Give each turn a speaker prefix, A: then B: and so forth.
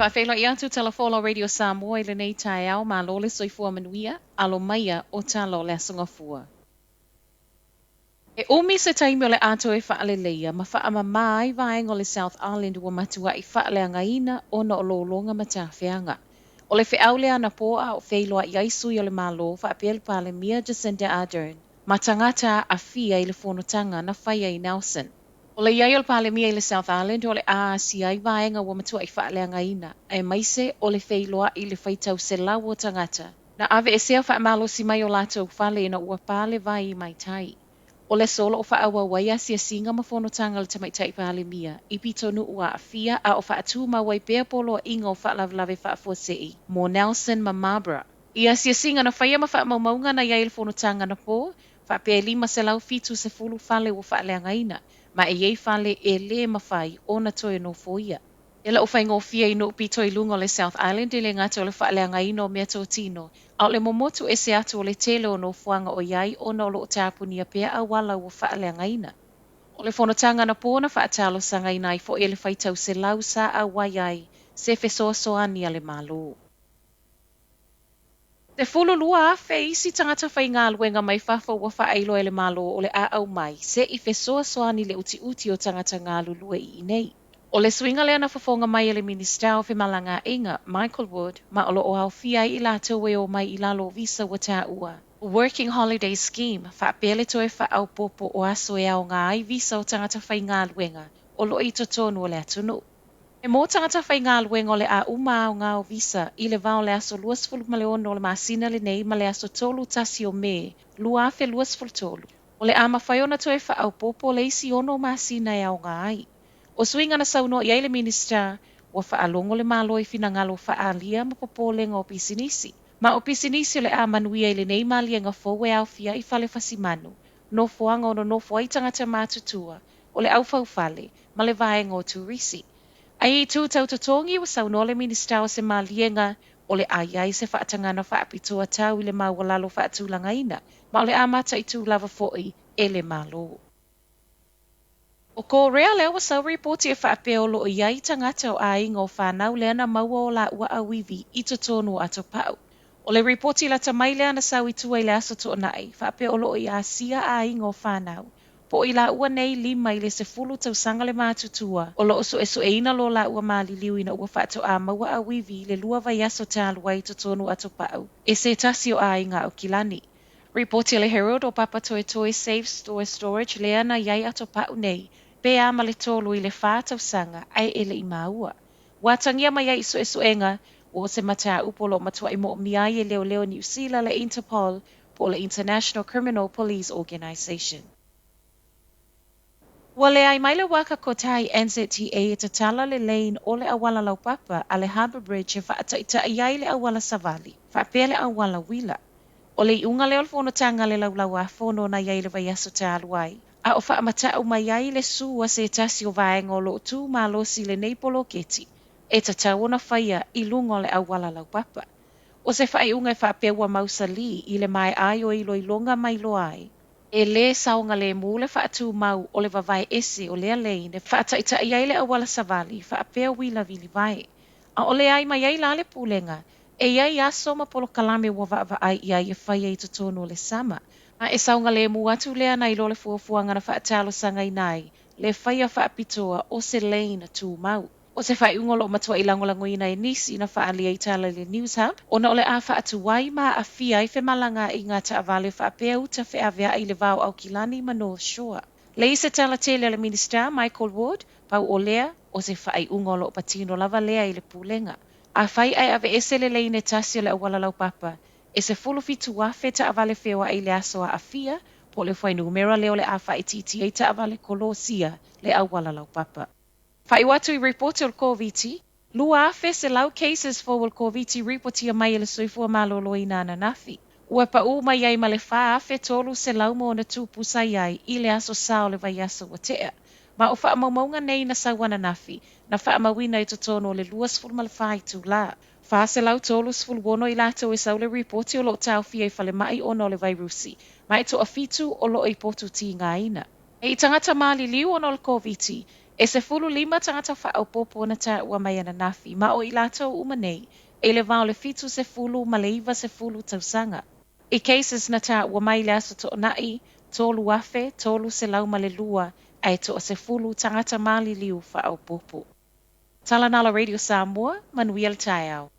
A: faafeiloai atu Tala Folau Radio Samoa i lenei taeao, malo le soifua manuia, alo maia o tala o le Aso Gafua. E umi se taimi o le a toe faaleleia ma faamamā ai vaega o le South Island ua matuai faaleagaina ona o lologa ma tafeaga. O le feau lea anapo a o feiloai ai sui o le Malo faapea le Palemia Jacinda Ardern ma tagata aafia i le fonotaga na faia i Nelson. O le i ai o le Palemia i le South Island o le a asia ai vaega ua matuai faaleagaina, aemaise o le feiloai i le faitau selau o tagata na aveesea faamalosi mai o latou fale ina ua pa le vai mai tai. O le aso o lo o faaauau ai asiasiga ma fonotaga a le Tamaitai Palemia i pitonuu aafia a o faatumau ai pea poloaiga o faalavelave faafuasei mo Nelson ma Marlborough. I asiasiga na faia ma faamaumauga na i ai i le fonotaga anapo, faapea e 570 fale ua faaleagaina, ma e i ai fale e lē mafai ona toe nofoia. E le o faigofie i nuu pito i luga o le South Island e le gata o le faaleagaina o meatotino, a o le momotu ese atu o le tele o nofoaga o i ai ona o lo o tapunia pea auala ua faaleagaina. O le fonotaga anapo na faatalosagaina ai foi e le faitau selau sa auai ai se fesoasoani a le Malo. 12,000 isi tagata faigaluega mai fafo ua faailoa e le Malo o le a aumai se i fesoasoani le utiuti o tagata galulue i inei. O le suiga lea na fofoga mai e le Minisita o Femalagaaiga, Michael Wood, ma o lo o aofia ai i latou e omai i lalo o visa ua taua Working Holiday Scheme, faapea le toe faaopoopo o aso e aoga ai visa o tagata faigaluega o lo o i totonu o le atunuu. E mo tagata faigaluega o le a uma aoga o visa i le va o le aso 26 o le masina lenei ma le aso 31 o Me 2023, o le a mafai ona toe faaopoopo le isi 6 masina e aoga ai. O suiga na saunoa i ai le Minisita, ua faalogo le Malo i finagalo faaalia ma popolega o pisinisi. Ma o pisinisi o le a manuia i lenei maliega fou e aofia ai fale fasimanu, nofoaga o nonofo ai tagata matutua, o le aufaufale ma le vaega o turisi. Ae i itu tau totogi ua saunoa le Minisita o se maliega o le a i ai se faatagaga faapitoa tau i le maualalo faatulagaina, ma o le a mataitu lava foi e le Malo. O Korea lea ua sau ripoti e faapea o lo o i ai tagata o aiga o fanau lea na maua o laua auivi i totonu o atopau. O le ripoti lata mai lea na sau i tua i le aso Toonai, faapea o lo o i Asia aiga o fanau, po o i laua nei 5 i le 10 tausaga le matutua, o lo o suesueina lo laua maliliu ina ua faatoa maua auivi i le 2 vaiaso talu ai i totonu o atopau e se tasi o aiga Aukilani. Ripoti a le Herald o Papatoetoe Safe Store Storage lea na i ai atopau nei, pe a ma le 3 i le 4 tausaga ae e le i maua. Ua atagia mai ai i suesuega, ua o se mataupu o lo o matuai moomia ai e leoleo Niu Sila le Interpol po o le International Criminal Police Organisation. Ua leai mai le waka kotahi NZTA e tatala le lane o le auala laupapa a le Harbour Bridge e faataitai ai le auala savali, faapea le auala uila. O le iuga lea o le fonotaga a le Laulau-a-Fono na i ai i le vaiaso talu ai, a o faamatau mai ai le su a se tasi o vaega o lo o tu malosi i lenei poloketi e tatau ona faia i luga o le auala laupapa. O se faaiuga e faapea ua mausali i le maea ai o iloiloga ma iloa ai, e lē saogalemu le faatumau o le vavae ese o lea lane e faataitai ai le auala savali faapea uila vilivae. A o le ai mai ai la le pulega, e i ai aso ma polokalame ua vaavaai i ai e faia i totonu o le sama, a e saogalemu atu lea nai lo le fuafuaga na faatalosagaina ai le faia faapitoa o se lane tumau. O se faaiuga o lo o matuai lagolagoina e nisi na faaalia i tala i le News Hub, ona o le a faatuai ma aafia ai femalagaaiga taavale faapea uta feaveai i le va o Aukilani ma North Shore. Leai se tala tele a le Minisita Michael Wood, pau o lea, o se faaiuga o lo o patino lava lea i le pulega. Afai ae aveese le lane e tasi o le auala laupapa, e 17,000 taavale feoai i le aso aafia, po o le fuainumera lea o le a faaitiitia ai taavale kolosia le auala laupapa. Faaiu atu i ripoti o le Koviti, 2,100 cases fou o le Koviti ripotia mai e le Soifua Maloloina ananafi. Ua paū mai ai ma le 4,300 ma ona tupu sa i ai i le aso Sa o le vaiaso ua tea. Ma o faamaumauga nei na sau ananafi, na faamauina i totonu o le 24 itulā. 436 i latou e sau le ripoti o lo o taofia i falemai ona o le vairusi, ma e toafitu o lo o i potu tigaina. E i tagata maliliu ona o le Koviti, E 15 tagata faaopoopo na taua mai ananafi, ma o i latou uma nei e i le va o le 70 ma le 90 tausaga. I cases na taua mai i le Aso Toonai, 3302, ae toasefulu tagata maliliu faaopoopo. Tala Nalo Radio Samoa, manuia le taeao.